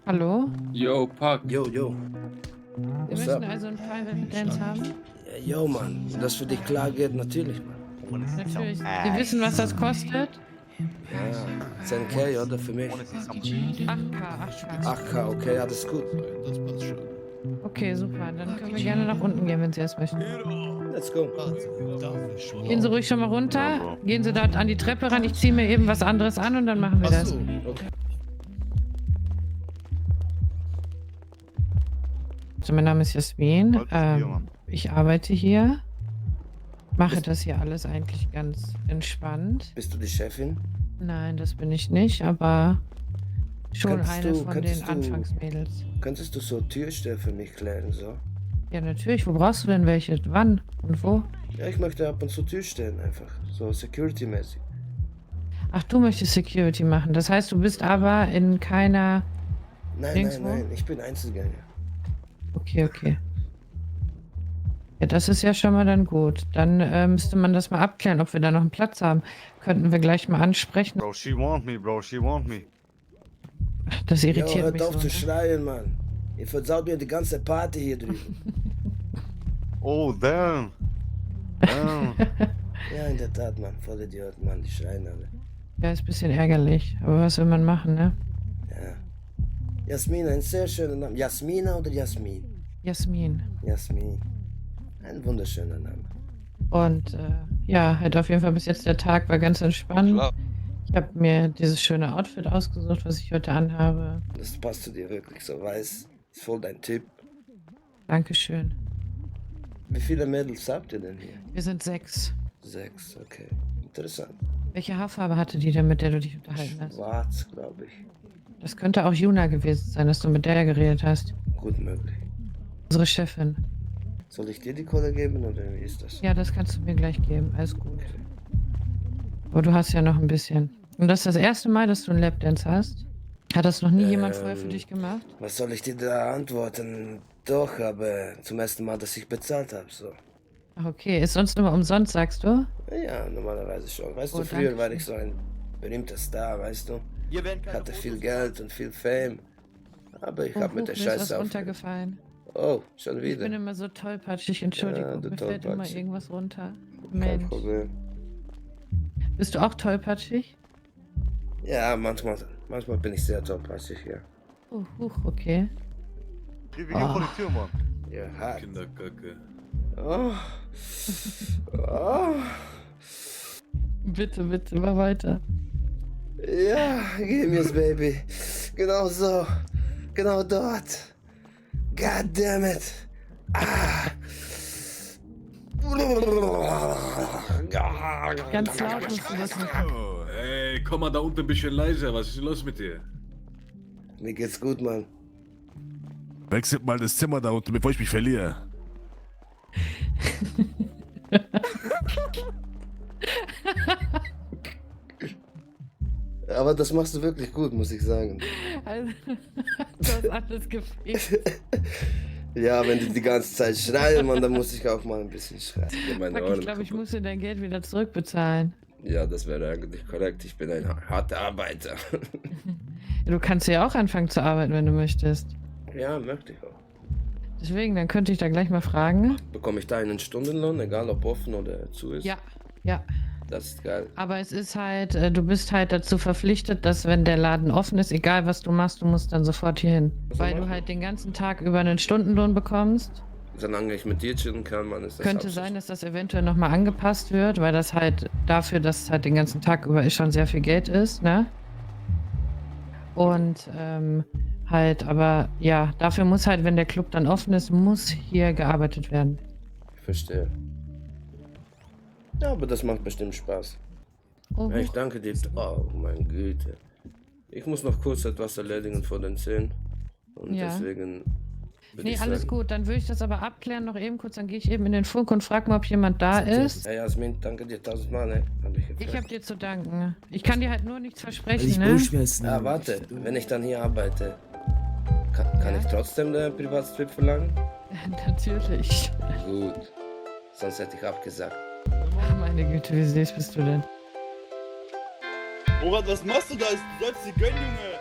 Hallo? Yo, Pack. Yo. Wir What's möchten up? also einen Private Dance haben? Ja, yo, Mann. Wenn das für dich klar geht, natürlich, Mann. Natürlich. Sie wissen, was das kostet? Ja, 10K, oder? Für mich. 8K. 8K, okay, alles gut. Das passt schon. Okay, super. Dann können wir gerne nach unten gehen, wenn Sie es möchten. Let's go. Gehen Sie ruhig schon mal runter. Gehen Sie dort an die Treppe ran. Ich ziehe mir eben was anderes an und dann machen wir das. Achso, Okay. Also, mein Name ist Jasmin. Ich arbeite hier. Mache das hier alles eigentlich ganz entspannt. Bist du die Chefin? Nein, das bin ich nicht, aber schon eine von den könntest du- Anfangsmädels. Könntest du so Türsteher für mich klären, so? Ja, natürlich. Wo brauchst du denn welche? Wann und wo? Ja, ich möchte ab und zu Türstellen einfach. So Security-mäßig. Ach, du möchtest Security machen. Das heißt, du bist aber in keiner... Nein, Nirgendwo? ich bin Einzelgänger. Okay. Ja, das ist ja schon mal dann gut. Dann müsste man das mal abklären, ob wir da noch einen Platz haben. Könnten wir gleich mal ansprechen. Bro, she want me, bro. She want me. Das Jo, irritiert hört mich auf so. zu Ne? schreien, Mann. Ihr versaut mir die ganze Party hier drüben. Oh, damn. Damn. Ja, in der Tat, Mann. Voll Idioten, Mann. Die schreien alle. Ja, ist ein bisschen ärgerlich. Aber was will man machen, ne? Ja. Jasmin, ein sehr schöner Name. Jasmina oder Jasmin? Jasmin. Jasmin. Ein wunderschöner Name. Und ja, halt auf jeden Fall bis jetzt der Tag war ganz entspannt. Ich habe mir dieses schöne Outfit ausgesucht, was ich heute anhabe. Das passt zu dir wirklich so weiß. Ist voll dein Typ. Dankeschön. Wie viele Mädels habt ihr denn hier? Wir sind 6. 6, okay. Interessant. Welche Haarfarbe hatte die denn, mit der du dich unterhalten hast? Schwarz, glaube ich. Das könnte auch Juna gewesen sein, dass du mit der geredet hast. Gut möglich. Unsere Chefin. Soll ich dir die Kohle geben oder wie ist das? Ja, das kannst du mir gleich geben. Alles gut. Aber du hast ja noch ein bisschen. Und das ist das erste Mal, dass du einen Lapdance hast? Hat das noch nie jemand vorher für dich gemacht? Was soll ich dir da antworten? Doch, aber zum ersten Mal, dass ich bezahlt habe, so. Ach, okay. Ist sonst immer umsonst, sagst du? Ja, normalerweise schon. Weißt Oh, du, früher danke war schön. ich so ein berühmter Star, weißt du? Ich hatte viel Geld und viel Fame. Aber ich habe mit der mir ist was Scheiße aufgehört. runtergefallen. Oh, schon Ich bin wieder. immer so tollpatschig, Entschuldigung. Ja, du Mir fällt immer tollpatschig. irgendwas runter. Kein Mensch. Problem. Bist du auch tollpatschig? Ja, manchmal bin ich sehr tollpatschig, ja. Okay. Wir gehen vor die Tür, Mann. Ja, hart. Kinderkacke. Oh. Oh. Bitte, mach weiter. Ja, gib mir's, Baby. Genau so. Genau dort. God damn it. Ah. Ganz laut musst du das machen. Oh, ey, komm mal da unten ein bisschen leiser. Was ist los mit dir? Mir geht's gut, Mann. Wechselt mal das Zimmer da unten, bevor ich mich verliere. Aber das machst du wirklich gut, muss ich sagen. Also, du hast alles gefehlt. Ja, wenn die die ganze Zeit schreien, Mann, dann muss ich auch mal ein bisschen schreien. Ja, meine Ich Ohren glaube, ich kaputt. muss dir dein Geld wieder zurückbezahlen. Ja, das wäre eigentlich korrekt. Ich bin ein harter Arbeiter. Du kannst ja auch anfangen zu arbeiten, wenn du möchtest. Ja, möchte ich auch. Deswegen, dann könnte ich da gleich mal fragen. Bekomme ich da einen Stundenlohn, egal ob offen oder zu ist? Ja. Das ist geil. Aber es ist halt, du bist halt dazu verpflichtet, dass wenn der Laden offen ist, egal was du machst, du musst dann sofort hier hin. Was Weil soll du machen? halt den ganzen Tag über einen Stundenlohn bekommst. Solange ich mit dir chillen kann, man ist das Könnte Absicht. sein, dass das eventuell nochmal angepasst wird, weil das halt dafür, dass es halt den ganzen Tag über schon sehr viel Geld ist, ne? Und halt, aber ja, dafür muss halt, wenn der Club dann offen ist, muss hier gearbeitet werden. Ich verstehe. Ja, aber das macht bestimmt Spaß. Oh, Ja, ich danke dir. Oh, mein Güte. Ich muss noch kurz etwas erledigen vor den 10. Und Ja. deswegen. würd nee, ich alles sagen- gut. Dann würde ich das aber abklären noch eben kurz. Dann gehe ich eben in den Funk und frage mal, ob jemand da ist. Ja, Jasmin, danke dir 1000-mal, ne? Hab ich Ich gefragt. habe dir zu danken. Ich kann dir halt nur nichts versprechen, Ich ne? Brustschmerzen Ah, habe. warte. Wenn ich dann hier arbeite, kann Ja? ich trotzdem den Privatstrip verlangen? Natürlich. Gut. Sonst hätte ich abgesagt. Ach, meine Güte, wie süß bist du denn? Murat, was machst du da? Du sollst sie gönnen, Junge!